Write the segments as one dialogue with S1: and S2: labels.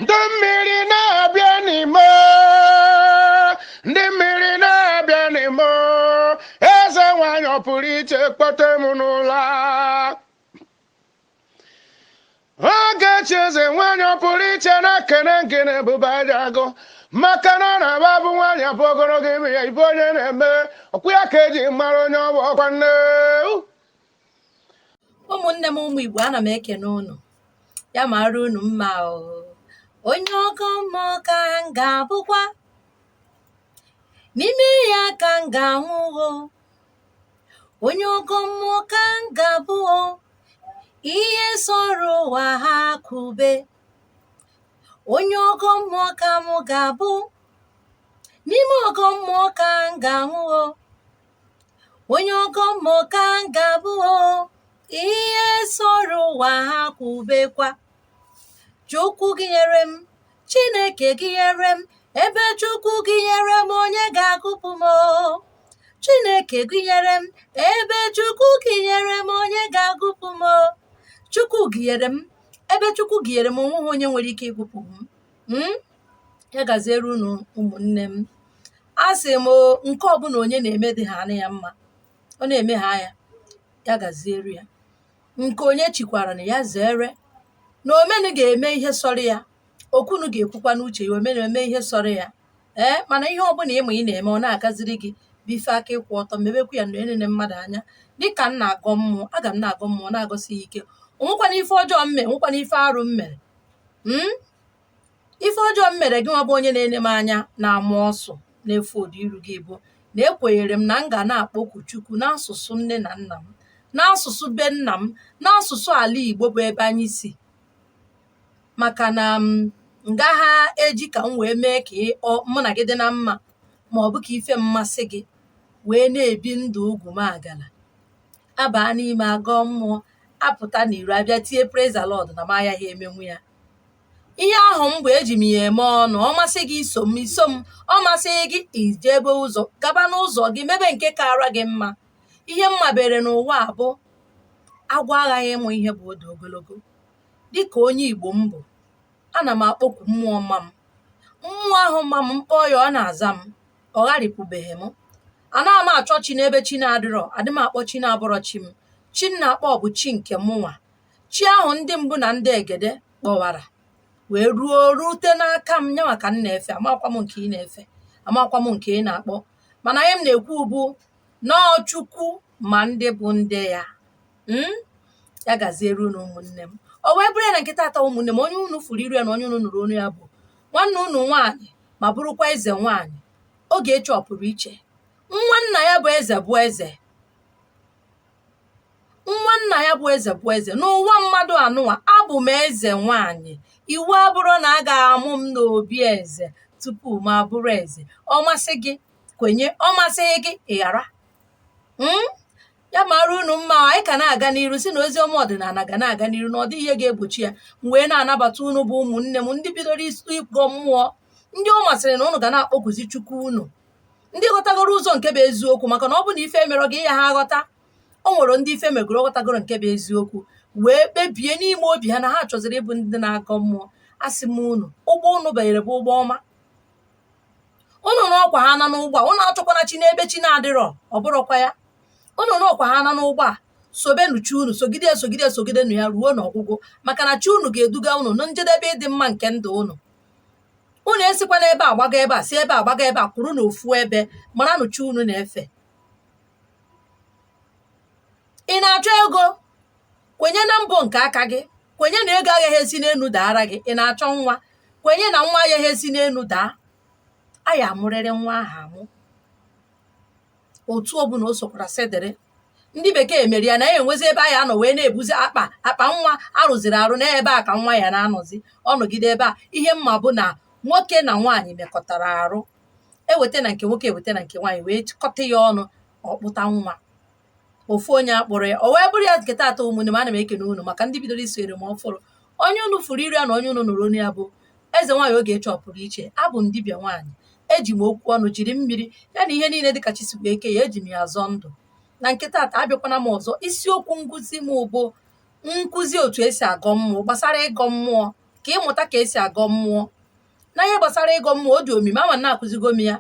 S1: Ndị mmiri na-abịa n'ime, ndị mmiri na-abịa n'ime, eze nwanyị ọ pụrụ iche kpọte m n'ụlọ. Ogechi eze nwanyị ọ pụrụ iche na-ekene ngene bụba aja agụ maka na ọ na-aba bụ nwaanyị abụ ogologo ime ya ibe onye na-eme ọkwụ ya ka eji mara onye ọ bụ ọkwa nne.
S2: Ụmụnne m, ụmụ Igbo, ana m ekene unu. Ya mara unu mma o. Onye ọgọ mmụọ ka m ga-abụkwa, n'ime ya ka m ga-anwụ o. Onye ọgọ mmụọ ka m ga-abụ o. Ihe sọrọ ụwa ha kwube. Onye ọgọ mmụọ ka m ga-abụ, n'ime ọgọ mmụọ ka m ga-anwụ o. Onye ọgọ mmụọ ka m ga-abụ o. Ihe sọrọ ụwa ha kwubekwa. Chukwu gị nyere m, Chineke gị nyere m, ebe Chukwu gị nyere m, onye ga-agụpụ m o. Chineke gị nyere m, ebe Chukwu gị nyere m, onye ga-agụpụ m o. Chukwu gị nyere m, ebe Chukwu gị nyere m, onweghị onye nwere ike ịgụpụ m. Ya gaziere unu, ụmụnne m. A sị m nke ọbụla onye na-eme dị ha ya mma, ọ na-eme ha ya, ya gaziere ya. Nke onye chikwara na ya zere na omenu ga-eme ihe sọrọ ya, okwunu ga-ekwukwa n'uche ya, omenu eme ihe sọrọ ya. Ee, mana ihe ọbụla ịma ị na-eme ọ na-agaziri gị bụ ife aka ịkwụ ọtọ, mebekwa ya na enene mmadụ anya. Dịka m na-agọ mmụọ, aga m na-agọ mmụọ na-agọsi ya ike. Onwekwana ife ọjọọ m mere, nwekwana ife arụ m mere. Ife ọjọọ m mere gị nwa bụ onye na-ene m anya na-amụ ọsụ na-efu ụdị iru gị bụ na ekwenyere m na m ga na-akpọku Chukwu n'asụsụ nne na nna m, n'asụsụ be nna m, n'asụsụ ala Igbo bụ ebe anyị si, maka na m ngaha eji ka m wee mee ka mụ na gị dị na mma, ma ọ bụ ka ife mmasị gị wee na-ebi ndụ ugwu m agala abaa n'ime agọ mmụọ, apụta n'iro abịa tie praise the Lord na m agaghị emenwu ya. Ihe ahụ m bụ eji m ya eme ọnụ. Ọ masị gị iso m, iso m. Ọ masịghị gị, ijebe ụzọ gaba n'ụzọ gị, mebe nke kara gị mma. Ihe m mabere n'ụwa a bụ agwọ aghaghị ịmụ ihe bụ odo ogologo. Dịka onye Igbo m bụ, ana m akpọku mmụọ mma m, mmụọ ahụ mma m mkpọọ ya, ọ na-aza m, ọ gharịpụbeghị m. Anaghị m achọ chi n'ebe chi na-adịrọ, adị m akpọ chi na-abụrọ chi m. Chi m na-akpọ bụ chi nke mụnwa, chi ahụ ndị mbụ na ndị egede kpọwara wee ruo rute n'aka m, nyanwa ka m na-efe. Amakwa m nke ị na-efe, amakwa m nke ị na-akpọ, mana ihe m na-ekwu bụ nọọ Chukwu ma ndị bụ ndị ya. Ya gaziere unu, ụmụnne m. O wee bụrụ ya na nkịta atọ, ụmụnne m, onye unu furu iru ya na onye unu nụrụ onu ya bụ nwanne unu nwaanyị, ma bụrụkwa eze nwaanyị Ogechi ọ pụrụ iche. Nwa nna ya bụ eze bụ eze, nwa nna ya bụ eze bụ eze n'ụwa mmadụ anụnwa. Abụ m eze nwaanyị. Iwu abụrụ na a ga-amụ m n'obi eze tupu m abụrụ eze. Ọ masị gị kwenye, ọ masịghị gị ị ghara. Ya mara unu mma. Anyị ka na-aga n'iru si na ozi ọma ọdịnala ga na-aga n'iru na ọ dịghị ihe ga-egbochi ya. M wee na-anabata unu bụ ụmụnne m, ndị bidoro ịgọ mmụọ, ndị ọ masịrị na unu ga na-akpọkuzi Chukwu unu, ndị ghọtagoro ụzọ nke bụ eziokwu, maka na ọ bụ na ife merọ gị ya ha aghọta. O nwere ndị ife megoro ghọtagoro nke bụ eziokwu wee kpebie n'ime obi ha na ha chọziri ịbụ ndị na-agọ mmụọ. Asị m unu, ụgbọ unu banyere bụ ụgbọ ọma. Unu n'ọkwa ha na n'ụgbọ a, unu achọkwana chi n'ebe chi na-adịrọ, ọ bụrụkwa ya. Unu n'ọkwa ha na n'ụgbọ a, sobenu chi unu, sogide, sogide, sogidenu ya ruo n'ọgwụgwụ, maka na chi unu ga-eduga unu na njedebe ịdị mma nke ndụ unu. Unu esikwa n'ebe a gbaga ebe a, si ebe a gbaga ebe a, kwuru n'ofu ebe, maranụ chi unu na-efe. Ị na-achọ ego, kwenye na mbọ nke aka gị, kwenye na ego agaghị esi n'elu daara gị. Ị na-achọ nwa, kwenye na nwa agaghị esi n'elu daa. A ya amụrịrị nwa ahụ amụ, otu ọbụla o sokwara sedịrị. Ndị bekee mere ya na ya enwezi ebe a ya anọ wee na-ebuzi akpa akpa nwa arụziri arụ na ebe a ka nwa ya na-anọzi, ọ nọgide ebe a. Ihe mma bụ na nwoke na nwaanyị mekọtara arụ, eweta na nke nwoke, eweta na nke nwaanyị, wee chịkọta ya ọnụ, ọkpụta nwa. Ofu onye akpọrọ ya, o wee bụrụ ya. Nke taata, ụmụnne m, ana m ekene unu maka ndị bidoro isonyere m ọfụrụ. Onye unu furu iru ya na onye unu nụrụ onu ya bụ eze nwaanyị Ogechi ọ pụrụ iche. Abụ m dibịa nwaanyị. Eji m okwu ọnụ, jiri mmiri ya na ihe niile dịka chi si wee kee ya, eji m ya azọ ndụ. Na nke taata, abịakwana m ọzọ. Isiokwu nkụzi m bụ nkụzi otu esi agọ mmụọ, gbasara ịgọ mmụọ. Ka ịmụta ka esi agọ mmụọ. Na ihe gbasara ịgọ mmụọ, ọ dị omimi. Ama na-akụzigo m ya,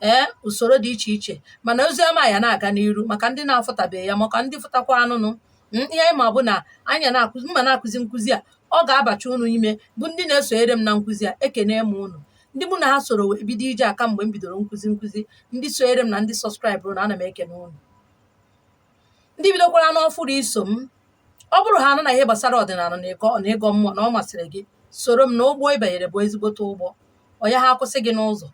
S2: ee, usoro dị iche iche, mana ozi ọma ya na-aga n'iru maka ndị na-afụtabeghị ya, maka ndị fụtakwa anụnụ. Ihe anyị ma bụ na anyị na-akụzi mma na-akụzi nkụzi a, ọ ga-abacha unu ime, bụ ndị na-esonyere m na nkụzi a. Ekene m unu, ndị mụ na ha soro wee bido ije aka mgbe m bidoro nkụzi, ndị sonyere m na ndị subscribe ụrụ na, ana m ekene unu. Ndị bidokwara n'ọfụrụ iso m, ọ bụrụ ha anụ na ihe gbasara ọdịnala na ịgọ na ịgọ mmụọ na ọ masịrị gị, soro m na ụgbọ ịbanyere bụ ezigbote ụgbọ. Ọya ha akwụsị gị n'ụzọ.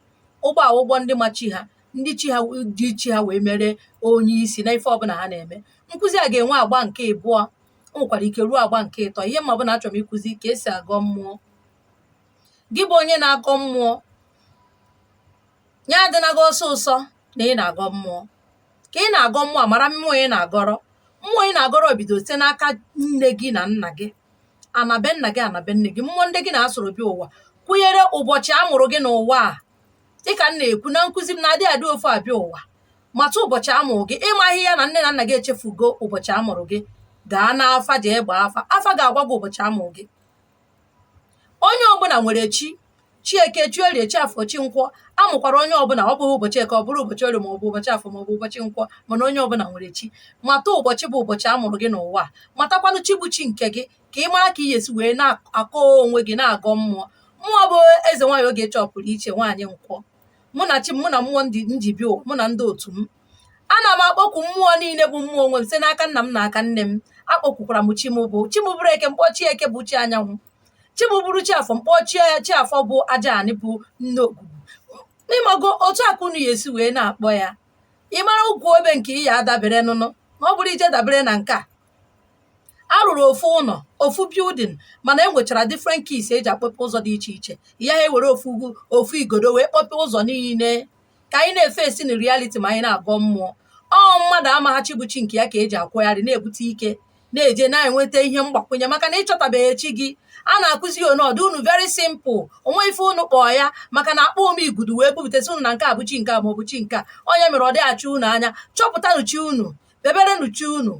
S2: Ụgbọ a, ụgbọ ndị ma chi ha, ndị chi ha dị chi ha wee mere onye isi na ife ọbụla ha na-eme. Nkụzi a ga-enwe agba nke ịbụọ, o nwekwara ike ruo agba nke ịtọ. Ihe ma ọ bụ na achọrọ m ịkụzi ka esi agọ mmụọ. Gị bụ onye na-agọ mmụọ, ya adịnago ọsọ ụsọ na ị na-agọ mmụọ. Ka ị na-agọ mmụọ, mara mmụọ ị na-agọrọ. Mmụọ ị na-agọrọ bido site n'aka nne gị na nna gị, anabe nna gị, anabe nne gị, mmụọ ndị gị na-asoro bịa ụwa kwụnyere ụbọchị a mụrụ gị n'ụwa a. Dịka m na-ekwu na nkụzi m na-adị adị ofu abịa ụwa, mata ụbọchị a mụrụ gị. Ịmaghị ya na nne na nna gị echefugo ụbọchị a mụrụ gị, gaa n'afa, jee gbaa afa. Afa ga-agwa gị ụbọchị a mụrụ gị. Onye ọbụla nwere chi: chi eke, chi orie, chi afọ, chi nkwọ. Amụkwara onye ọbụla, ọ bụghị ụbọchị eke, ọ bụrụ ụbọchị orie, maọbụ ụbọchị afọ, maọbụ ụbọchị nkwọ, mana onye ọbụla nwere chi. Mata ụbọchị bụ ụbọchị a mụrụ gị n'ụwa a. Matakwanụ chi bụ chi nke gị, ka ị mara ka ị ga-esi wee na-akọ onwe gị, na-agọ mmụọ. Mmụọ bụ eze nwaanyị Ogechi pụrụ iche, nwaanyị nkwọ. Mụ na chi m, mụ na mmụọ ndị nji bịa ụwa, mụ na ndị otu m, ana m akpọku mmụọ niile bụ mmụọ onwe m site n'aka nna m na aka nne m. Akpọkwukwara m chi m bụ chi m bụrụ eke, mkpọ chi eke bụ chi anyanwụ. Chi m bụrụ chi afọ, mkpọ chi chi afọ bụ aja anị bụ nne ogwugwu. Ịmago otu aka unu ya esi wee na-akpọ ya, ị mara ukwu obe nke ị ya adabere nụnụ. Ma ọ bụrụ ije dabere na nke a, a rụrụ ofu ụlọ, ofu building, mana e nwechara different keys eji akpọpe ụzọ dị iche iche. Ya ha ewere ofu ugwu, ofu igodo wee kpọpe ụzọ niile. Ka anyị na-efe esi na reality ma anyị na-agọ mmụọ, ọ mmadụ amaghachi bụ chi nke ya ka eji akwụgharị na-ebute ike, na-eje na-enweta ihe mgbakwunye, maka na ịchọtabeghị chi gị. A na-akụzi ọnọdụ unu very simple, onwe ife unu kpọọ ya, maka na akpọ ome igudu wee bupụtasị unu na nke a bụ chi nke a maọbụ chi nke a. Onye mere ọ dịghachi unu anya. Chọpụtanụ chi unu, beberenụ chi unu,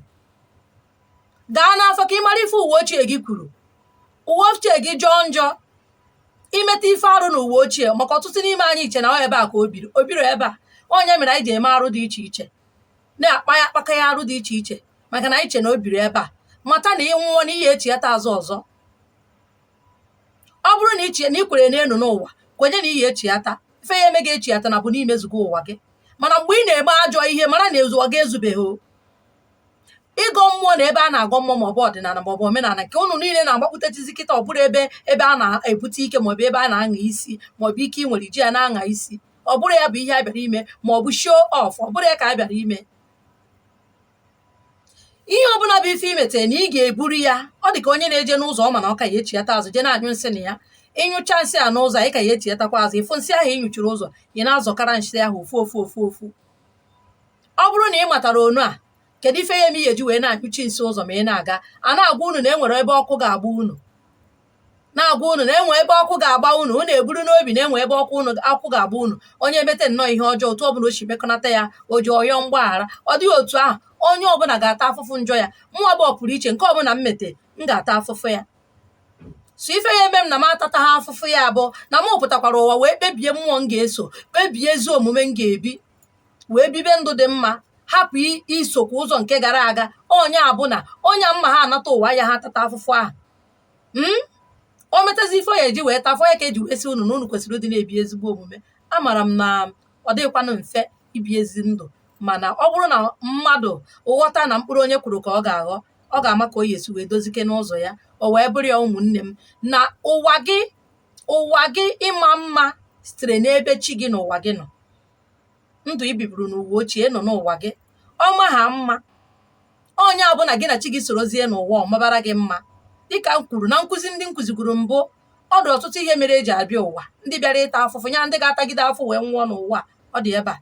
S2: gaa n'afọ ka ị mara ife uwe ochie gị kwuru. Uwe ochie gị jọọ njọ, imeta ife arụ na uwe ochie, maka ọtụtụ n'ime anyị iche na ọ ebe a ka o biri, o biri ebe a. Onye mere anyị ji eme arụ dị iche iche, na-akpa ya, akpaka ya arụ dị iche iche, maka na anyị che na o biri ebe a. Mata na ị nwụọ na ihe echighata azụ ọzọ. Ọ bụrụ na iche na ị kwere n'elu n'ụwa, kwenye na ihe echighata, ife ya eme gị echighata na bụ n'imezugo ụwa gị. Mana mgbe ị na-eme ajọ ihe, mara na ụwa gị ezubeghị o. Ịgọ mmụọ na ebe a na-agọ mmụọ, maọbụ ọdịnala, maọbụ omenala nke unu niile na-agbakpụtechizi kịta, ọ bụrụ ebe a na-ebute ike, maọbụ ebe a na-aṅa isi, maọbụ ike ị nwere iji ya na-aṅa isi, ọ bụrụ ya bụ ihe a bịara ime, maọbụ show off, ọ bụrụ ya ka a bịara ime. Ihe ọbụla bụ ife imete na ị ga-eburu ya. Ọ dị ka onye na-eje n'ụzọ, ọ ma na ọ ka ya echighata azụ, jee na-anyụ nsị na ya. Ịnyụcha nsị a n'ụzọ, ị ka ya echighatakwa azụ, ịfụ nsị ahụ ị nyụchiri ụzọ, ị na-azọkara nsị ahụ ofu ofu ofu ofu. Ọ bụrụ na ị matara onu a, kedu ife ya eme ihe eji wee na-anyụchi nsị ụzọ ma ị na-aga? A na-agwa unu na e nwere ebe ọkụ ga-agba unu, na-agwa unu na enwe ebe ọkụ ga-agba unu. Unu eburu n'obi na enwe ebe ọkụ unu, ọkụ ga-agba unu. Onye emete nnọọ ihe ọjọọ, otu ọbụla o si mekọnata ya, o ji ọyọ mgbaghara. Ọ dịghị otu ahụ. Onye ọbụla ga-ata afụfụ njọ ya. Mụnwa bụ ọpụrụ iche, nke ọbụla m mete, m ga-ata afụfụ ya. So ife ya eme m na m atata ha afụfụ ya bụ na mụ pụtakwara ụwa wee kpebie mmụọ m ga-eso, kpebie ezi omume m ga-ebi, wee bibe ndụ dị mma, hapụ isokwa ụzọ nke gara aga. Onye abụ na onye mma ha anata ụwa ya, ha atata afụfụ ahụ. O metazi ife ya eji wee tafọ ya, ka eji wee sị unu na unu kwesịrị ịdị na-ebi ezigbo omume. Amara m na ọ dịghịkwanụ mfe ibi ezi ndụ, mana ọ bụrụ na mmadụ ghọta na mkpụrụ onye kwuru ka ọ ga-aghọ, ọ ga-ama ka o yi esi wee dozike n'ụzọ ya, o wee bụrụ ya. Ụmụnne m, na ụwa gị, ụwa gị ịma mma sitere n'ebe chi gị na ụwa gị nọ. Ndụ i biburu n'ụwa ochie nọ n'ụwa gị, ọma ha mma. Onye ọbụla gị na chi gị sorozie n'ụwa, ọmabara gị mma. Dịka m kwuru na nkụzi ndị m kụzigoro mbụ, ọ dị ọtụtụ ihe mere eji abịa ụwa. Ndị bịara ịta afụfụ ya, ndị ga-atagide afụ wee nwụọ n'ụwa, ọ dị ebe a.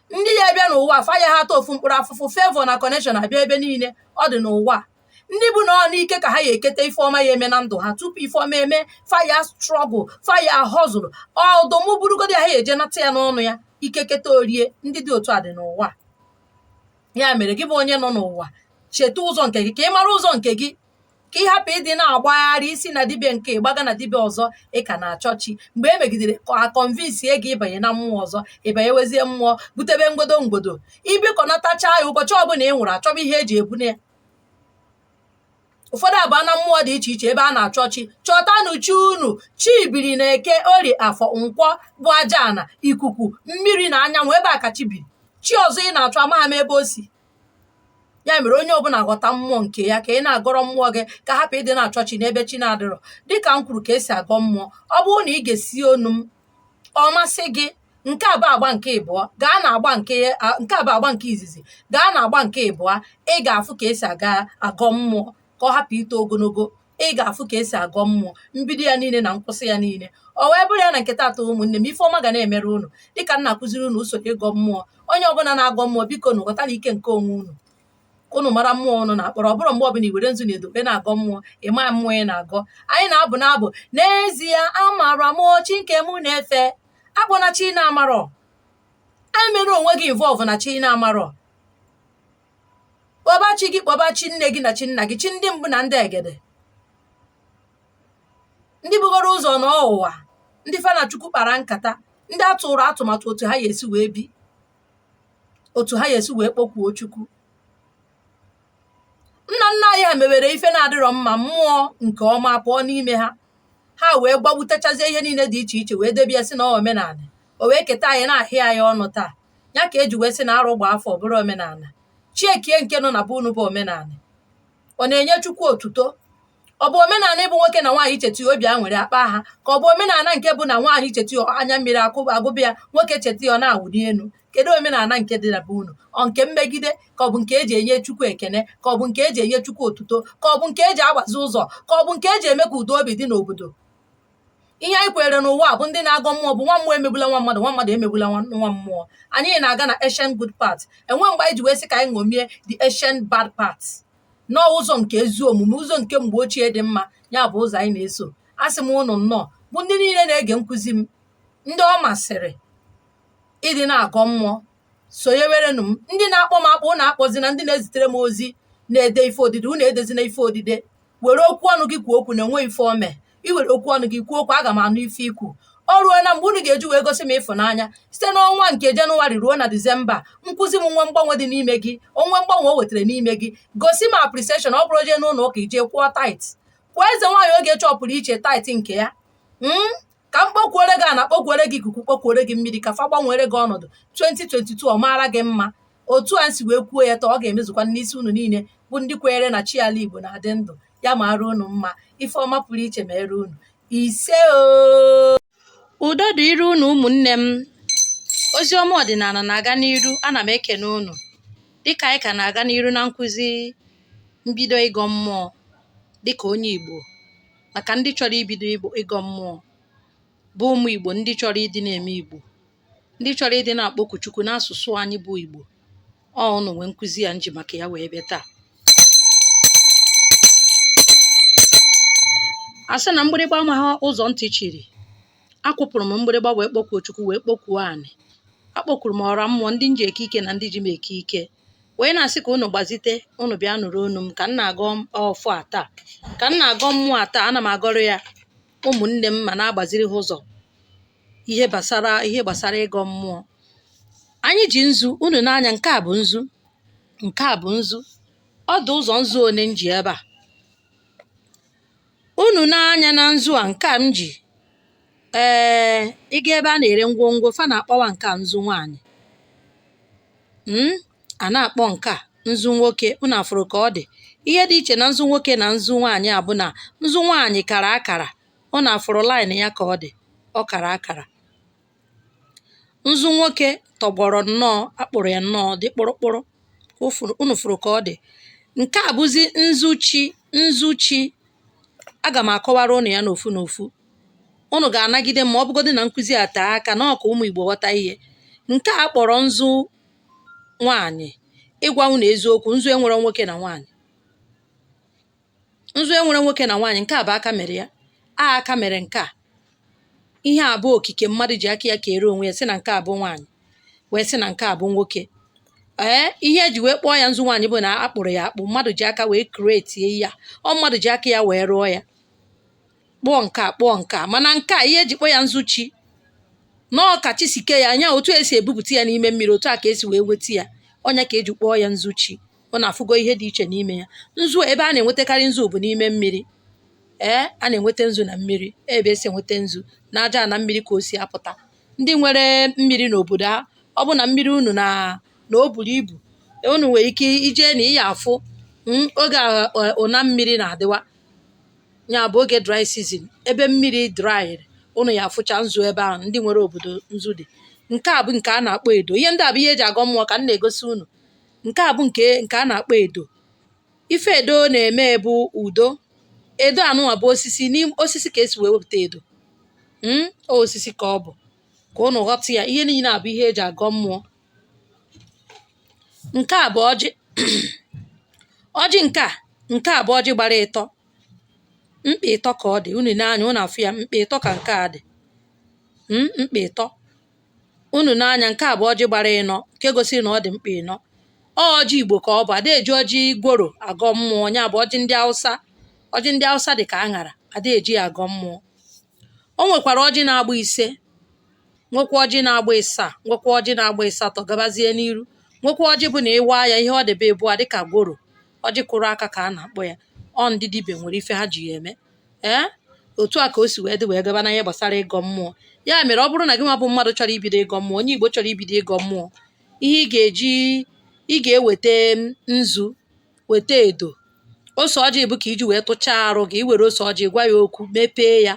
S2: Ndị ya bịa n'ụwa fa ya ha ata ofu mkpụrụ afụfụ, favour na connection abịa ebe niile, ọ dị n'ụwa. Ndị bụ na ọ n'ike ka ha ya eketa ife ọma ya eme na ndụ ha, tupu ife ọma eme, faya struggle, faya hustle, ọdụm burugodi ha ya eje nata ya n'ọnụ ya, ike keta orie. Ndị dị otu a dị n'ụwa. Ya mere, gị bụ onye nọ n'ụwa, cheta ụzọ nke gị, ka ị mara ụzọ nke gị, ka Ka ị hapụ ịdị na-agbagharị isi na dibịa nke ịgbaga na dibịa ọzọ. Ị ka na-achọ chi. Mgbe e megidere ka a convince gị ịbanye na mmụọ ọzọ, ịbanyewezie mmụọ, butebe mgbodo mgbodo, ibikọnatacha ya. Ụbọchị ọbụla ị nwụrụ, achọba ihe eji ebune ya. Ụfọdụ abụọ na mmụọ dị iche iche ebe a na-achọ chi. Chọtanụ chi unu. Chi biri na Eke, Orie, Afọ, Nkwọ, bụ aja ana, ikuku, mmiri na anyanwụ. Ebe a ka chi biri. Chi ọzọ ị na-achọ, amaghị m ebe o si. Ya mere, onye ọbụla ghọta mmụọ nke ya, ka ị na-agọrọ mmụọ gị, ka hapụ ịdị na-achọ chi n'ebe chi na-adịrọ. Dịka m kwuru ka esi agọ mmụọ, ọ bụrụ na ị ga-esi onu m ọ masị gị, nke a bụ agba nke ịbụọ. Gaa na agba nke nke a bụ agba nke izizi. Gaa na agba nke ịbụọ, ị ga-afụ ka esi aga agọ mmụọ, ka ọ hapụ ito ogologo. Ị ga-afụ ka esi agọ mmụọ, mbido ya niile na nkwụsị ya niile. Ọ wee bụrụ ya na nke taata, ụmụnne m, ife ọma ga na-emere unu dịka m na-akụziri unu usoro ịgọ mmụọ. Onye ọbụla na-agọ mmụọ, biko nu, ghọta na ike nke onwe unu, unu mara mmụọ unu na-akpọrọ. Ọ bụrụ mgbe ọbụla i were nzu na edo wee na-agọ mmụọ, ịma mmụọ ị na-agọ. Anyị na-abụ na-abụ n'ezie, amara m chi nke mụ na-efe. Akpọna chi na-amarọ. Anyị mere onwe gị involve na chi na-amarọ. Kpọba chi gị, kpọba chi nne gị na chi nna gị, chi ndị mbụ na ndị egede, ndị bugoro ụzọ n'ụwa, ndị fa na Chukwu kpara nkata, ndị a tụrụ atụmatụ otu ha ga-esi wee bi, otu ha ga-esi wee kpọkwuo Chukwu. Nna nna anyị ha mewere ife na-adịrọ mma, mmụọ nke ọma pụọ n'ime ha. Ha wee gbagbutechazie ihe niile dị iche iche, wee debe ya, sị na ọ omenala. O wee keta anyị, na-ahịa anyị ọnụ taa. Ya ka eji wee sị na arụ gba afọ bụrụ omenala. Chiekie nke nọ na be unu bụ omenala, ọ na-enye Chukwu otuto? Ọ bụ omenala ịbụ nwoke na nwaanyị cheta ya, obi aṅụrị akpa ha? Ka ọ bụ omenala nke bụ na nwaanyị cheta ya, anya mmiri agụba ya, nwoke cheta ya, ọ na-awụli elu? Kedu omenala nke dị na be unu? Ọ nke mmegide, ka ọ bụ nke eji enye Chukwu ekene, ka ọ bụ nke eji enye Chukwu otuto, ka ọ bụ nke eji agbazi ụzọ, ka ọ bụ nke eji eme ka udo obi dị n'obodo? Ihe anyị kwere n'ụwa bụ ndị na-agọ mmụọ bụ nwa mmụọ emegbula nwa mmadụ, nwa mmadụ emegbula nwa mmụọ. Anyị na-aga na ancient good path. Enwe mgbe anyị ji wee sị ka anyị ṅomie the ancient bad path. Nọọ ụzọ nke ezi omume, ụzọ nke mgbe ochie dị mma, ya bụ ụzọ anyị na-eso. Asị m ụnụ nnọọ, bụ ndị niile na-ege nkụzi m, ndị ọ masịrị ịdị na-agọ mmụọ, sonyewerenụ m. Ndị na-akpọ m akpọ, ụnụ akpọzina. Ndị na-ezitere m ozi, na-ede ife odide, unu edezina ife odide. Were okwu ọnụ gị kwuo okwu na enwe ife ome. Iwere okwu ọnụ gị kwuo okwu, aga m anụ ife ikwu. O ruo na mgbe unu ga-eji wee gosi m ịfụnanya site n'ọnwa nke Jenụwarị ruo na Disemba. Nkụzi m nwe mgbanwe dị n'ime gị, onwe mgbanwe o wetara n'ime gị, gosi m appreciation. Ọ bụrụ jee n'ụlọ ụka, ijee kwụọ tithe, kwụọ eze nwaanyị oge chọpụrụ iche tithe nke ya. Ka m kpọkwuore gị, a na kpọkwuore gị ikuku, kpọkwuore gị mmiri, ka fa gbanwere gị ọnọdụ 2022. Ọ maara gị mma otu a si wee kwuo ya taa, ọ ga-emezukwa n'isi unu niile bụ ndị kwenyere na chi ala Igbo na-adị ndụ. Ya mara unu mma, ife ọma pụrụ iche mere unu. Ise o, udo dịrị unu, ụmụnne m. Ozi ọma ọdịnala na-aga n'iru. Ana m ekene unu dịka anyị ka na-aga n'iru na nkụzi mbido ịgọ mmụọ dịka onye Igbo, maka ndị chọrọ ibido ịgọ mmụọ, bụ ụmụ Igbo, ndị chọrọ ịdị na-eme Igbo, ndị chọrọ ịdị na-akpọku Chukwu n'asụsụ anyị bụ Igbo. Ọ unu nwee nkụzi ya nji maka ya wee bịa taa. A sị na mgbịrịgba amaghị ụzọ ntị chiri. Akwụpụrụ m mgbịrịgba wee kpọkuo Chukwu, wee kpọkuo anị. Akpọkwuru m ọra mmụọ, ndị nji eke ike na ndị ji m eke ike, wee na-asị ka unu gbazite, unu bịa nụrụ onu m ka m na-agọ ọfọ a taa, ka m na-agọ mmụọ a taa. Ana m agọrọ ya ụmụnne m ma na-agbaziri ha ụzọ ihe gbasara ịgọ mmụọ. Anyị ji nzu unu n'anya. Nke a bụ nzu, nke a bụ nzu. Ọ dị ụzọ nzu one m ji ebe a. Unu n'anya na nzu a, nke a m ji, ee, ịga ebe a na-ere ngwongwo, fa na-akpọwa nke a nzu nwaanyị, a na-akpọ nke a nzu nwoke. Unu afụrụ ka ọ dị? Ihe dị iche na nzu nwoke na nzu nwaanyị a bụ na nzu nwaanyị kara akara. Unu afụrụ line ya ka ọ dị? Ọ kara akara. Nzu nwoke tọgbọrọ nnọọ, akpụrụ ya nnọọ dị kpụrụkpụrụ. Unu fụrụ ka ọ dị? Nke a bụzi nzu chi. Nzu chi, aga m akọwara unu ya n'ofu n'ofu. Unu ga-anagide m ma ọ bụgodị na nkụzi a taa aka na ọka ụmụ Igbo ghọta ihe. Nke a kpọrọ nzu nwaanyị. Ịgwa unu eziokwu, nzu enwere nwoke na nwaanyị. Nzu enwere nwoke na nwaanyị. Nke a bụ aka mere ya, a aka mere nke a. Ihe a bụ okike mmadụ ji aka ya kere onwe ya, sị na nke a bụ nwaanyị, wee sị na nke a bụ nwoke. Ee, ihe eji wee kpọọ ya nzu nwaanyị bụ na akpụrụ ya akpụ, mmadụ ji aka wee create ya, ọ mmadụ ji aka ya wee rụọ ya, kpụọ nke a, kpụọ nke a. Mana nke a, ihe eji kpọọ ya nzu chi, nọọ ka chi si kee ya anya, otu esi ebupụta ya n'ime mmiri, otu a ka esi wee weta ya, ọnya ka eji kpọọ ya nzu chi. Ọ na-afụgo ihe dị iche n'ime ya. Nzu, ebe a na-enwetakarị nzu bụ n'ime mmiri. Ee, a na-enweta nzu na mmiri. Ebe esi enweta nzu na aja na mmiri ka o si apụta. Ndị nwere mmiri n'obodo ha, ọ bụ na mmiri unu na o buru ibu, unu nwere ike ije na iya afụ oge ụna mmiri na-adịwa, ya bụ oge dry season, ebe mmiri dry, unu ya afụcha nzu ebe ahụ, ndị nwere obodo nzu dị. Nke a bụ nke a na-akpọ edo. Ihe ndị a bụ ihe eji agọ mmụọ ka m na-egosi unu. Nke a bụ nke a na-akpọ edo. Ife edo na-eme bụ udo. Edo anụnwa bụ osisi. N'ime osisi ka esi wee wepụta edo. Osisi ka ọ bụ, ka unu ghọta ya. Ihe niile a bụ ihe eji agọ mmụọ. Nke a bụ ọjị. Ọjị nke a bụ ọjị gbara ịtọ, mkpị ịtọ ka ọ dị. Unu n'anya, unu afụ ya, mkpị ịtọ ka nke a dị, mkpị ịtọ. Unu n'anya, nke a bụ ọjị gbara ịnọ, nke gosiri na ọ dị mkpị ịnọ. Ọ ọjị Igbo ka ọ bụ. Ada eji ọjị gworo agọ mmụọ, ya bụ ọjị ndị Hausa. Ọjị ndị Hausa dị ka aṅara, ada eji ya agọ mmụọ. O nwekwara ọjị na-agba 5, nwekwa ọjị na-agba 7, nwekwa ọjị na-agba 8, gabazie n'iru. Nwekwa ọjị bụ na ịwa ya, ihe ọ debe ebu a dịka gworo, ọjị kụrụ aka ka a na-akpọ ya. Ọ ndị dibịa nwere ife ha ji ya eme. Ee, otu a ka o si wee dị wee gaba na ihe gbasara ịgọ mmụọ. Ya mere, ọ bụrụ na gị nwa bụ mmadụ chọrọ ibido ịgọ mmụọ, onye Igbo chọrọ ibido ịgọ mmụọ, ihe ị ga-eji, ị ga-eweta nzu, weta edo, ose ọjị, bụ ka iji wee tụchaa arụ gị. Iwere ose ọjị, gwa ya okwu, mepee ya,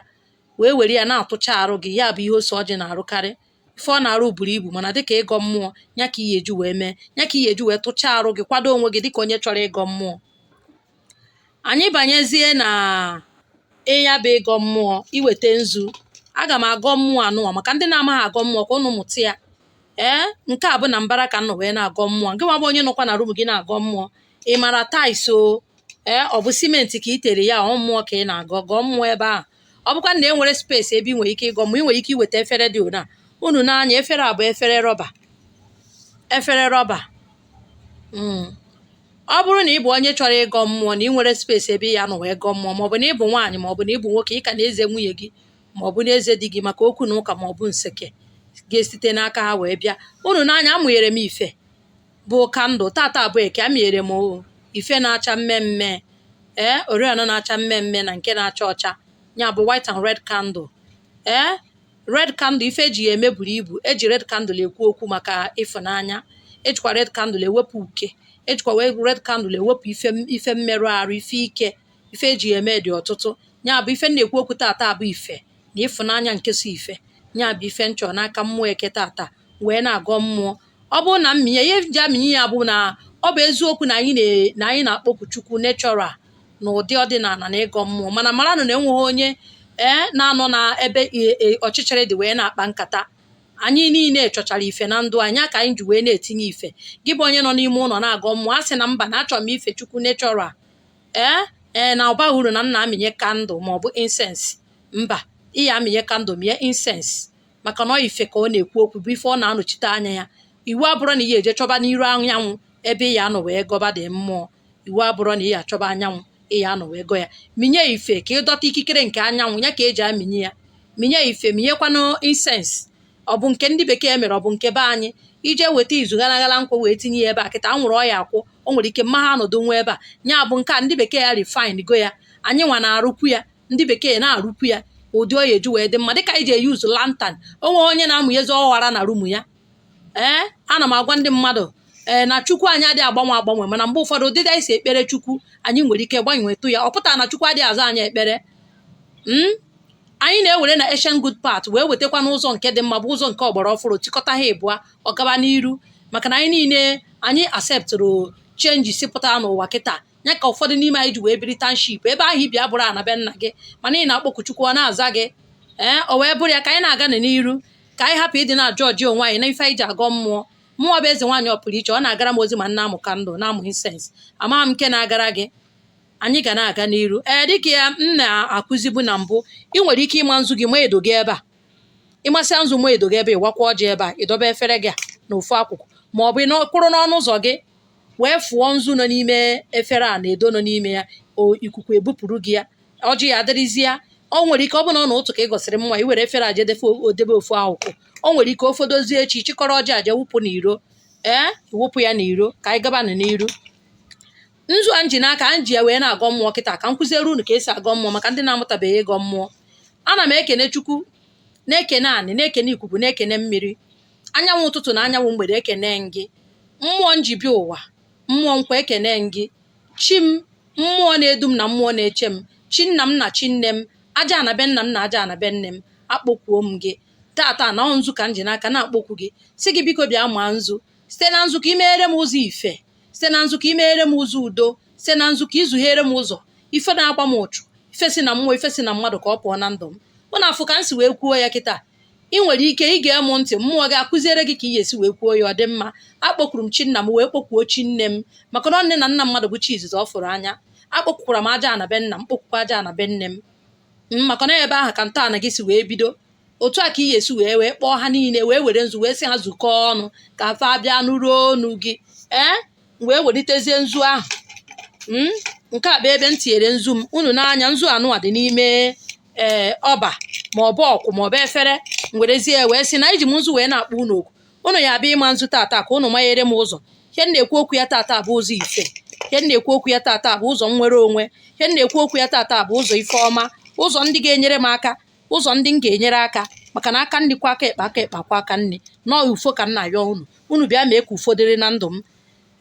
S2: wee were ya na-atụcha arụ gị. Ya bụ ihe ose ọjị na-arụkarị. Ife ọ na-arụ buru ibu, mana dịka ịgọ mmụọ ya ka ị ga-eji wee mee ya, ka ị ga-eji wee tụchaa arụ gị, kwado onwe gị dịka onye chọrọ ịgọ mmụọ. Anyị banyezie na ịya bụ ịgọ mmụọ. Iweta nzu, aga m agọ mmụọ anụnwa maka ndị na-amaghị agọ mmụọ, ka ụnụ mụta ya. Ee, nke a bụ na mbara ka m nọ wee na-agọ mmụọ. Gị nwa bụ onye nọkwa na room gị na-agọ mmụọ, ị mara tiles o, ee, ọ bụ simenti ka ị tere ya, ọ mmụọ ka ị na-agọ, gọọ mmụọ ebe ahụ. Ọ bụkwa na e nwere space ebe ị nwere ike ịgọ mmụọ, ị nwere ike iweta efere dị ona. Unu n'anya, efere a bụ efere rọba, efere rọba. Ọ bụrụ na ị bụ onye chọrọ ịgọ mmụọ, na ị nwere space ebe ị ya nọ wee gọọ mmụọ, maọbụ na ị bụ nwaanyị, maọbụ na ị bụ nwoke, ị ka na-eze nwunye gị maọbụ na-eze di gị maka okwu na ụka maọbụ nseke ga-esite n'aka ha wee bịa. Unu n'anya, amụnyere m ife bụ candle. Tata bụ Eke. Amụnyere m ife na-acha mmemme, ee, oriọna na-acha mmemme na nke na-acha ọcha, ya bụ white and red candle. Ee, red candle, ife eji ya eme buru ibu. Eji red candle ekwu okwu maka ịfụnanya, ejikwa red candle ewepụ uke, ejikwa red candle ewepụ ife mmerụ arụ, ife ike. Ife eji ya eme dị ọtụtụ. Ya bụ ife m na-ekwu okwu tata bụ ife na ịfụnanya nke so ife. Ya bụ ife nchọ n'aka mmụọ Eke tata wee na-agọ mmụọ. Ọ bụrụ na mmịnye ihe ji amịnye ya bụ na ọ bụ eziokwu na anyị na-akpọku Chukwu natural na ụdị ọdịnala na ịgọ mmụọ, mana maranụ na enweghị onye ee na-anọ na ebe ọchịchịrị dị wee na-akpa nkata. Anyị niile chọchara ife na ndụ anyị, ka anyị ji wee na-etinye ife. Gị bụ onye nọ n'ime ụlọ na-agọ mmụọ, a sị na mba, na achọrọ m ife Chukwu natural, ee ee, na ọbaghị uru na m na-amịnye candle maọbụ incense. Mba, ị ya amịnye candle, mịa incense, maka na ọ ife ka ọ na-ekwu okwu, bụ ife ọ na-anọchite anya ya. Iwu abụrụ na ị eje chọba n'iru anyanwụ ebe ị ya anọ wee gọba dị mmụọ. Iwu abụrụ na ị ya achọba anyanwụ ị ya anọ wee gọ ya. Minye ife ka ịdọta ikikere nke anyanwụ, ya ka eji amịnye ya. Minye ife, minyekwanụ incense, ọ bụ nke ndị bekee mere, ọ bụ nke be anyị. Ije weta izu ghalaghala nkwụ wee tinye ya ebe a kịta, anwụrụ ọya akwụ, o nwere ike mma ha anọdụ nwa ebe a. Ya bụ nke a ndị bekee ya refine go ya, anyị nwa na-arụkwu ya, ndị bekee na-arụkwu ya ụdị ọ ya eji wee dị mma, dịka anyị ji eyuzu lantern. Onwe onye na-amụnyezi ọghara na room ya. Ee, ana m agwa ndị mmadụ, ee, na Chukwu anyị adịghị agbanwe agbanwe, mana mgbe ụfọdụ ụdịdị anyị si ekpere Chukwu anyị nwere ike gbanwetụ ya. Ọ pụtara na Chukwu adịghị aza anyị ekpere. Anyị na-ewere na ancient good path wee wetakwa n'ụzọ nke dị mma, bụ ụzọ nke ọgbara ọfụrụ, chịkọta ha ịbụa, ọ gaba n'iru, maka na anyị niile anyị acceptụrụ changes pụtara n'ụwa kịta. Ya ka ụfọdụ n'ime anyị ji wee biri township, ebe ahụ ibi abụrụ ana be nna gị, mana ị na-akpọku Chukwu, ọ na-aza gị. Ee, o wee bụrụ ya ka anyị na-aga n'iru, ka anyị hapụ ịdị na-ajụ ọjị onwe anyị na ife anyị ji agọ mmụọ. Mmụọ bụ eze nwaanyị ọ pụrụ iche, ọ na-agara m ozi ma nna amụ candle na-amụ incense, amaghị m nke na-agara gị. Anyị ga na-aga n'iru. Ee, dịka ya m na-akụzibu na mbụ, ị nwere ike ịma nzu gị, ma edo gị ebe a, ịmasịa nzu, ma edo gị ebe, ịwakwa ọjị ebe a, ịdọba efere gị a na ofu akwụkwụ. Ma ọ bụ kwụrụ n'ọnụ ụzọ gị wee fụọ nzu nọ n'ime efere a na edo nọ n'ime ya, o ikuku ebupụrụ gị ya, ọjị ya adịrịzi ya. O nwere ike ọ bụ na ọ n'ụtụ ka ị gosiri mma, i were efere a jedefe odebe ofu akwụkwọ. O nwere ike ofe dozie echi, chịkọrọ ọjị a jee wụpụ n'iro. Ee, wụpụ ya n'iro. Ka anyị gabanụ n'iru. Nzu a m ji n'aka, m ji ya wee na-agọ mmụọ kịta, ka m kụziere unu ka esi agọ mmụọ maka ndị na-amụtabeghị ịgọ mmụọ. Ana m ekene Chukwu, na-ekene anị, na-ekene ikuku, na-ekene mmiri, anyanwụ ụtụtụ na anyanwụ mgbede. Ekene gị, mmụọ nji bịa ụwa, mmụọ nkwa. Ekene gị, chi m, mmụọ na-edu m na mmụọ na-eche m, chi nna m na chi nne m, aja ana be nna m na aja ana be nne m. Akpọkwuo m gị tata na ọ nzu ka m ji n'aka na-akpọkwu gị, si gị biko bịa maa nzu. Site na nzu ka ị meghere m ụzọ ife, site na nzu ka ị meghere m ụzọ udo, site na nzu ka ị zughere m ụzọ ife na-agba m ụchụ, ife si na mmụọ, ife si na mmadụ, ka ọ pụọ na ndụ m. Mụ na afụ ka m si wee kwuo ya kịta. Ị nwere ike ige m ntị, mmụọ gị akụziere gị ka ị ga-esi wee kwuo ya. Ọ dị mma. Akpọkwuru m chi nna m, wee kpọkwuo chi nne m, maka na nne na nna mmadụ bụ chi izizi ọ fụrụ anya. Akpọkwukwara m aja ana be nna m, kpọkwukwa aja ana be nne m, maka na ebe ahụ ka ntọala gị si wee bido. Otu a ka ị ga-esi wee kpọọ ha niile, wee were nzu wee sị ha zukọọ ọnụ ka fa bịa nụrụ onu gị. Ee, wee welitezie nzu ahụ. Nke a bụ ebe m tinyere nzu m. Unu n'anya, nzu anụwa dị n'ime ee ọba, ma ọ bụ ọkwụ, ma ọ bụ efere. M werezie wee sị na iji m nzu wee na-akpọ unu oku, unu ya abịa ịma nzu tata ka unu manyere m ụzọ. Ihe m na-ekwu okwu ya tata bụ ụzọ ife. Ihe m na-ekwu okwu ya tata bụ ụzọ nnwere onwe. Ihe m na-ekwu okwu ya tata bụ ụzọ ife ọma, ụzọ ndị ga-enyere m aka, ụzọ ndị m ga-enyere aka, maka na aka nri kwa aka ekpe, aka ekpe akwa aka nri. Nọọ ufo ka m na-ayọ unu, unu bịa mee ka ufo dịrị na ndụ m.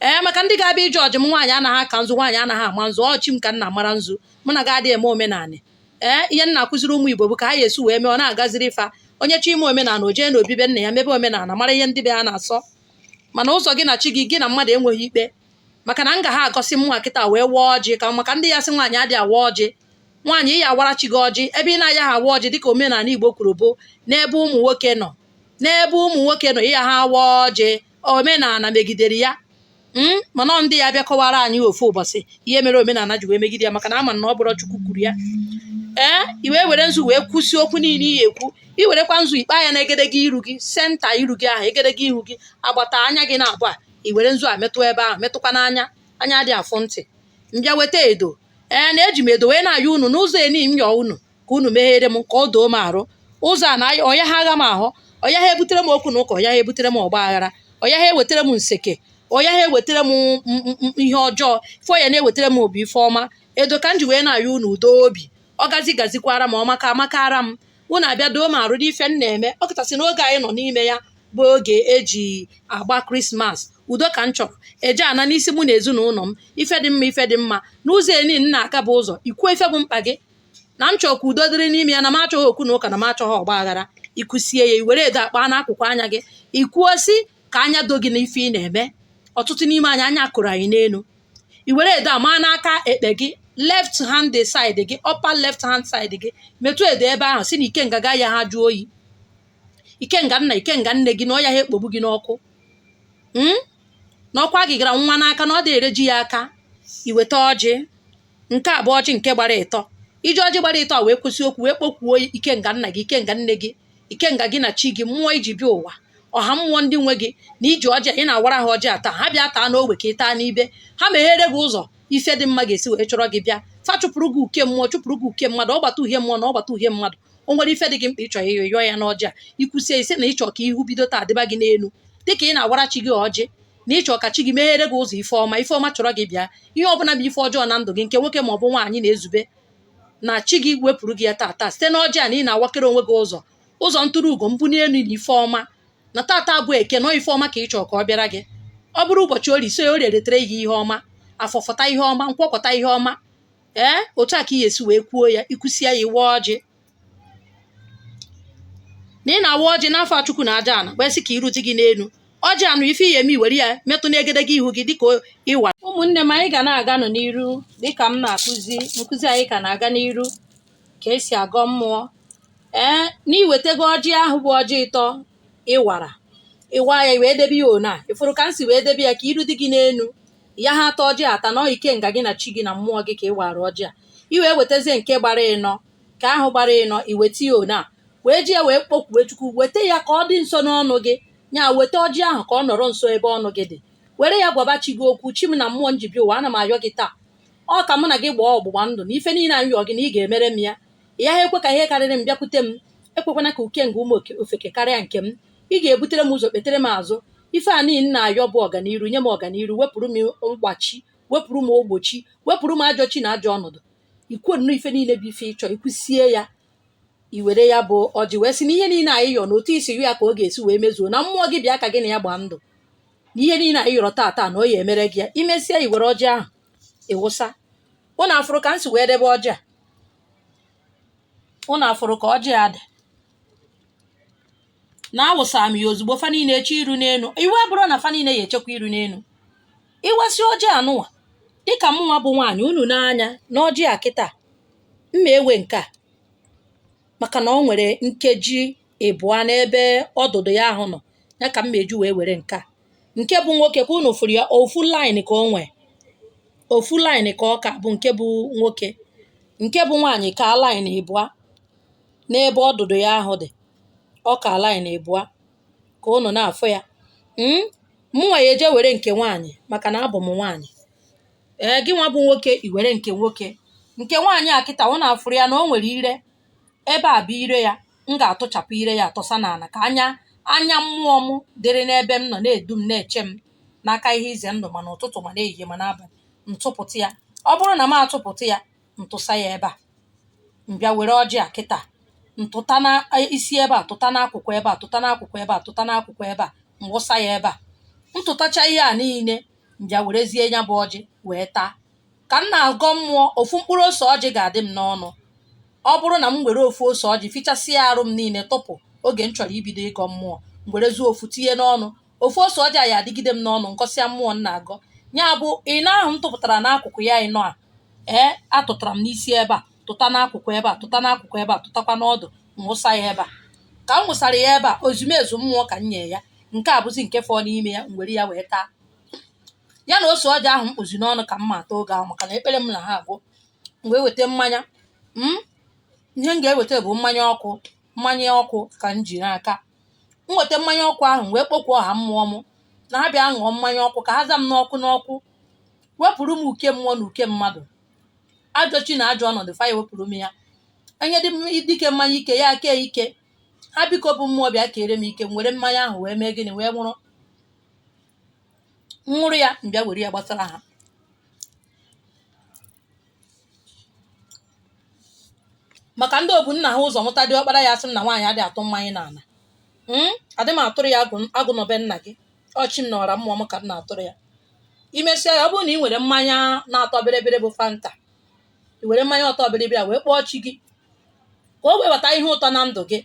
S2: Ee, maka ndị ga-abịa ije ọjị m, nwaanyị anaghị aka nzu, nwaanyị anaghị ama nzu. Ọchị m ka m na-amara nzu, mụ na ga-adị eme omenanị. Ee, ihe m na-akụziri ụmụ Igbo bụ ka ha ga-esi wee mee ọ na-agaziri ifa. Onye chọọ ime omenala, o jee n'obibe nna ya mebe omenala, mara ihe ndị be ha na-asọ. Mana ụzọ gị na chi gị, gị na mmadụ enweghị ikpe, maka na m ga ha agọsị mmụọ kịta wee waa ọjị, ka maka ndị ya sị nwaanyị adịghị awa ọjị. Nwaanyị, ị ya awara chi gị ọjị ebe ị na-aya ha awa ọjị, dịka omenala Igbo kwuru, bụ n'ebe ụmụ nwoke nọ. N'ebe ụmụ nwoke nọ, ịya ha awa ọjị, omenala megidere ya. Mana ọ ndị ya bịa kọwara anyị ofu ụbọchị ihe mere omenala ji wee megide ya, maka na ama na ọ bụrụ Chukwu kwuru ya. Ee, i wee were nzu wee kwụsị okwu niile iyi ekwu. I werekwa nzu ikpe anya na egedege iru gị, center iru gị ahụ, egedege ihu gị, agbata anya gị na abụọ a, i were nzu a metụ ebe ahụ, metụkwa n'anya. Anya adị afụ ntị. Mbịa weta edo. Ee, na eji m edo wee na-ayọ unu n'ụzọ eni m yọọ unu ka unu meghere m, ka ọ doo m arụ ụzọ a, na ọya ha agha m ahụ, ọya ha ebutere m okwu na ụka, ọya ha ebutere m ọgba aghara, ọya ha ewetara m nseke, ọya ha ewetara m ihe ọjọọ. Ife ọya na-ewetara m obi ife ọma. Edo ka m ji wee na-ayọ unu udo obi, ọ gazi gazikwara m ọmaka amakara m. Unu abịa doo m arụ n'ife m na-eme, ọkachasị n'oge anyị nọ n'ime ya, bụ oge eji agba Christmas. Udo ka m chọrọ eje ana n'isi mụ na ezinụlọ m. Ife dị mma, ife dị mma n'ụzọ eni nna aka bụ ụzọ ikwuo ife bụ mkpa gị, na m chọrọ ka udo dịrị n'ime ya, na m achọghị okwu na ụka, na m achọghị ọgba aghara. Ikusie ya, i were edo akpa n'akụkụ anya gị, ikwuo si ka anya do gị n'ife ị na-eme. Ọtụtụ n'ime anyị, anya kụrụ anyị n'elu. I were edo ama n'aka ekpe gị, left hand side gị, upper left hand side gị, metụ edo ebe ahụ, si na ikenga ga ya ha jụọ oyi, ikenga nna, ikenga nne gị, na ọ ya ha ekpogbu gị n'ọkụ na ọkwa gị gara nwa n'aka, na ọ dị ere ji ya aka. Iweta ọjị nke a bụ ọjị nke gbara ịtọ. Iji ọjị gbara ịtọ a wee kwụsị okwu, wee kpọkwuo ikenga nna gị, ikenga nne gị, ikenga gị na chi gị, mmụọ iji bịa ụwa, ọha mmụọ ndị nwe gị, na iji ọjị ị na-awara ha ọjị ata, ha bịa taa n'ogbe, ka ị taa n'ibe ha, meghere gị ụzọ ife dị mma ga-esi wee chọrọ gị bịa. Fa chụpụrụ gị uke mmụọ, chụpụrụ gị uke mmadụ, ọgbata uhie mmụọ na ọgbata uhie mmadụ. O nwere ife dị gị mkpa ịchọ ịyọ, yọọ ya n'ọjị a. Ikwusie isi na ịchọ ka ihu bido taa dịba gị n'elu, dịka ị na-awara chi gị ọjị, na ịchọ ka chi gị meghere gị ụzọ ife ọma, ife ọma chọrọ gị bịa. Ihe ọbụla bụ ife ọjọọ na ndụ gị, nke nwoke ma ọ bụ nwaanyị na-ezube, na chi gị wepụrụ gị ya tata site n'ọjị a na ị na-awakere onwe gị ụzọ, ụzọ ntụrụ ugo, mbuli elu na ife ọma. Na tata bụ eke nọ, ife ọma ka ị chọrọ ka ọ bịara gị. Ọ bụrụ ụbọchị orie, ise orie retere gị ihe ọma, afọfọta ihe ọma, nkwọkọta ihe ọma. Ee, otu a ka ị ga-esi wee kwuo ya. Ikwusie ya, iwe ọjị na ị na-awa ọjị n'afọ Chukwu na aja ana, wee sị ka iru dị gị n'elu ọjị anụ. Ife ihe eme, iwere ya metụ n'egedege ihu gị dịka ịwa. Ụmụnne m, anyị ga na-aga nụ n'iru dịka m na-akụzi nkụzi. Anyị ka na-aga n'iru ka esi agọ mmụọ. Ee, na iwetego ọjị ahụ bụ ọjị ịtọ ịwara, ịwa ya, wee debe ya ona ịfụrụ ka m si wee debe ya, ka iru dị gị n'elu ya. Ha atọ ọjị ata na ikenga gị na chi gị na mmụọ gị ka ị wara ọjị a. I wee wetazie nke gbara ịnọ, ka ahụ gbara ịnọ, iweta ya ona, wee ji ya wee kpọkwuwe Chukwu. Weta ya ka ọ dị nso n'ọnụ gị. Nya weta ọjị ahụ ka ọ nọrọ nso ebe ọnụ gị dị, were ya gwaba chi gị okwu. Chi m na mmụọ njibi ụwa, ana m ayọ gị taa, ọ ka mụ na gị gbaa ọgbụgba ndụ na ife niile anyị yọ gị na ị ga-emere m ya. Ị gaghị ekwe ka ihe karịrị m bịakwute m, ekwekwana ka uke nga ụmụ ofeke karịa nke m. Ị ga-ebutere m ụzọ, kpetere m azụ. Ife a niile na-ayọ bụ ọganiru, nye m ọganiru, wepụrụ m mgbachi, wepụrụ m ogbochi, wepụrụ m ajọ chi na ajọ ọnọdụ. Ikwuo nnọọ ife niile bụ ife ịchọ, ikwusie ya, i were ya bụ ọjị wee sị na ihe niile anyị yọ na otu isi yọ ya ka ọ ga-esi wee mezuo, na mmụọ gị bịa ka gị na ya gbaa ndụ, na ihe niile anyị yọrọ taata na ọ ya emere gị ya. Imesịa, i were ọjị ahụ ịwụsa. Ụnụ afụrụ ka m si wee debe ọjị a? Ụnụ afụrụ ka ọjị a dị? Na awụsara m ya ozugbo, fa niile eche iru n'elu. Iwe bụrụ na fa niile ya echekwa iru n'elu. Iwesị ọjị anụnwa, dịka mụnwa bụ nwaanyị, unu n'anya na ọjị a kịta mma ewe nke a, maka na ọ nwere nkeji ịbụọ n'ebe ọdụdụ ya ahụ nọ ya, ka m eji wee were nke a. Nke bụ nwoke ka unu fụrụ ya, ofu line ka o nwee, ofu line ka ọ ka bụ nke bụ nwoke. Nke bụ nwaanyị ka line ịbụọ n'ebe ọdụdụ ya ahụ dị, ọ ka line ịbụọ ka unu na-afụ ya. Mụnwa ya eje were nke nwaanyị maka na abụ m nwaanyị. Ee, gị nwa bụ nwoke, i were nke nwoke. Nke nwaanyị a kịta, unu afụrụ ya na o nwere ire ebe a bụ ire ya. M ga-atụchapụ ire ya, atọsa n'ala, ka anya anya mmụọ m dịrị n'ebe m nọ, na-edu m, na-eche m n'aka ihe ize ndụ, ma n'ụtụtụ, ma n'ehihie, ma n'abalị. Ntụpụta ya, ọ bụrụ na m atụpụta ya, ntụsa ya ebe a. M bịa were ọjị a kịta, ntụta na isi ebe a, tụta n'akụkụ ebe a, tụta n'akụkụ ebe a, tụta n'akụkụ ebe a, mwụsa ya ebe a. Ntụtacha ihe a niile, mbịa werezie ya bụ ọjị wee taa. Ka m na-agọ mmụọ, ofu mkpụrụ ose ọjị ga-adị m n'ọnụ. Ọ bụrụ na m were ofu ose ọjị fichasịa arụ m niile tụpụ oge m chọrọ ibido ịgọ mmụọ, m werezuo ofu tinye n'ọnụ, ofu ose ọjị a ya adịgide m n'ọnụ ngọsịa mmụọ m na-agọ. Ya bụ ịnọ ahụ m tụpụtara n'akụkụ ya, ịnọ a, ee, atụtara m n'isi ebe a, tụta n'akụkụ ebe a, tụta n'akụkụ ebe a, tụtakwa n'ọdụ, m wụsa ya ebe a. Ka m wụsara ya ebe a, ozumezu mmụọ ka m nye ya. Nke a bụzi nke fọọ n'ime ya, m were ya wee taa ya na ose ọjị ahụ m kpụzi n'ọnụ ka m ma ata oge ahụ, maka na ekpere m na ha agwụ. M wee weta mmanya m. Ihe m ga-eweta bụ mmanya ọkụ. Mmanya ọkụ ka m ji n'aka. M weta mmanya ọkụ ahụ, m wee kpọkwuo ọha mmụọ m na ha bịa ṅụọ mmanya ọkụ, ka ha za m n'ọkụ n'ọkụ, wepụrụ m uke mmụọ na uke mmadụ, ajọ chi na ajọ ọnọdụ. Fa ya wepụrụ m ya. Onye dị dike mmanya ike ya kee ike ha, biko, bụ mmụọ bịa kere m ike. M were mmanya ahụ wee mee gịnị? Wee nwụrụ nwụrụ ya. M bịa were ya gbasara ha. Maka ndị obu nna ha ụzọ mụta dị ọkpara ya, sị m na nwaanyị adịghị atụ mmanya n'ala. Adị m atụrụ ya agụ nọbe nna gị. Ọchị m nọra mmụọ m ka m na-atụrụ ya. Imesịa ya, ọ bụrụ na ị nwere mmanya na-atọ bịrịbịrị bụ Fanta, i were mmanya ọtọ bịrịbịrị a wee kpọọ chi gị ka o webata ihe ụtọ na ndụ gị,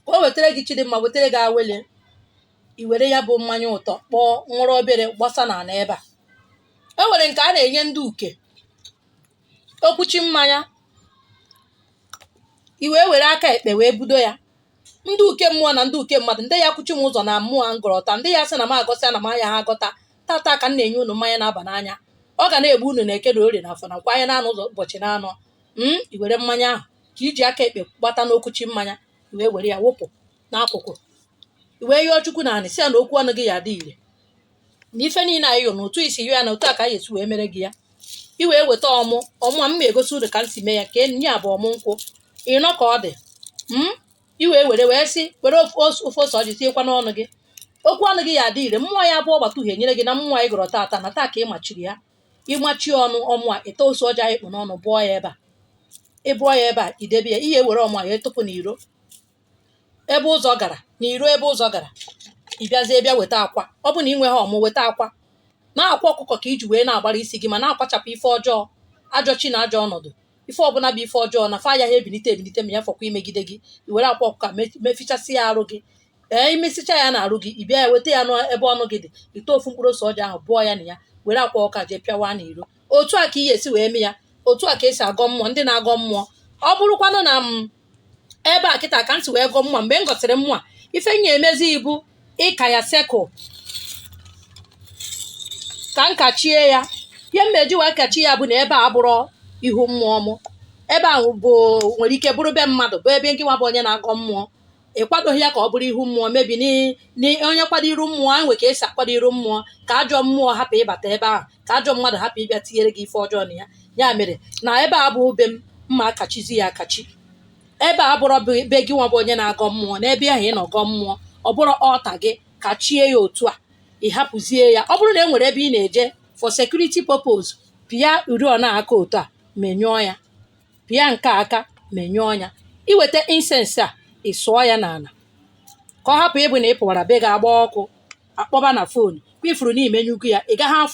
S2: ka o wetara gị chidimma, wetara gị awele. I were ya bụ mmanya ụtọ kpọọ, nwụrụ obere, gbasa n'ala ebe a. E nwere nke a na-enye ndị uke okwuchi mmanya. I wee were aka ekpe wee budo ya. Ndị uke mmụọ na ndị uke mmadụ, ndị ya kwuchi m ụzọ na mmụọ ngọrọta, ndị ya sị na m agọsịa na m anya ha agọta tata, ka m na-enye unu mmanya na-aba n'anya. Ọ ga na-egbu unu na eke na orie na afọ na nkwa anya na-anụ ụzọ ụbọchị na-anọ. I were mmanya ahụ ka iji aka ekpe gbata n'okwuchi mmanya, i wee were ya wụpụ n'akụkụ. I wee yọọ Chukwu na anị, si ya na okwu ọnụ gị ya adị ire, na ife niile anyị yọ na otu isi yọ ya, na otu a ka anyị esi wee mere gị ya. I wee weta ọmụ. Ọmụ a m ma-egosi unu ka m si mee ya, ka enyi ya bụ ọmụ nkwụ ịnọ ka ọ dị. I wee were wee sị, were ofu ose ọjị tinyekwa n'ọnụ gị. Okwu ọnụ gị ya adị ire. Mmụọ ya abụọ gbata uhie nyere gị na mmụọ anyị gọrọ tata, na taa ka ị machiri ya. Ịmachi ọnụ ọmụ a, ịta ose ọjị anyị kpụ n'ọnụ, bụọ ya ebe a. Ị bụọ ya ebe a, idebe ya. Ihe were ọmụ a ya tụpụ n'iro ebe ụzọ gara, n'iro ebe ụzọ gara. Ị bịazie bịa weta akwa. Ọ bụ na ị nweghị ọmụ, weta akwa na akwa ọkụkọ ka iji wee na-agbara isi gị, ma na-akwachapụ ife ọjọọ, ajọ chi na ajọ ọnọdụ, ife ọbụla bụ ife ọjọọ na fa agaghị ebilite ebilite ma ya fọkwa imegide gị. I were akwa ọkụkọ mefichasị ya arụ gị. Ee, imesicha ya na arụ gị, ị bịa ya weta ya n'ebe ọnụ gị dị, ite ofu mkpụrụ ose ọjị ahụ, bụọ ya na ya, were akwa ọka jee pịawa n'iro. Otu a ka ị ga-esi wee mee ya. Otu a ka esi agọ mmụọ, ndị na-agọ mmụọ. Ọ bụrụkwanụ na m ebe a kịta ka m si wee gọọ mmụọ, mgbe m gọsịrị mmụọ a, ife m ga-emezi ibu ịka ya circle ka m kachie ya. Ihe m meji wee kachi ya bụ na ebe a bụrụ ihu mmụọ m, ebe ahụ bụ nwere ike bụrụ be mmadụ, bụ ebe ngị nwa bụ onye na-agọ mmụọ. Ị kwadoghị ya ka ọ bụrụ ihu mmụọ mebi onye kwado iru mmụọ anyị nwe ka esi akwado iru mmụọ, ka ajọ mmụọ hapụ ịbata ebe ahụ, ka ajọ mmadụ hapụ ịbịa tinyere gị ife ọjọọ na ya. Ya mere na ebe a abụghị be m, mma akachizi ya akachi. Ebe a bụrụ be gị nwa bụ onye na-agọ mmụọ, n'ebe ahụ ị nọ gọọ mmụọ, ọ bụrụ ọta gị, kachie ya otu a, ị hapụzie ya. Ọ bụrụ na e nwere ebe ị na-eje for security purpose, pịa uriọna aka otu a, menyụọ ya. Pịa nke aka, menyụọ ya. Iweta incense a, ị sụọ ya n'ala ka ọ hapụ ịbụ na ị pụwara be gị agba ọkụ, akpọba na phone kwa ifuru na imenyugo ya, ị gaghị afụ.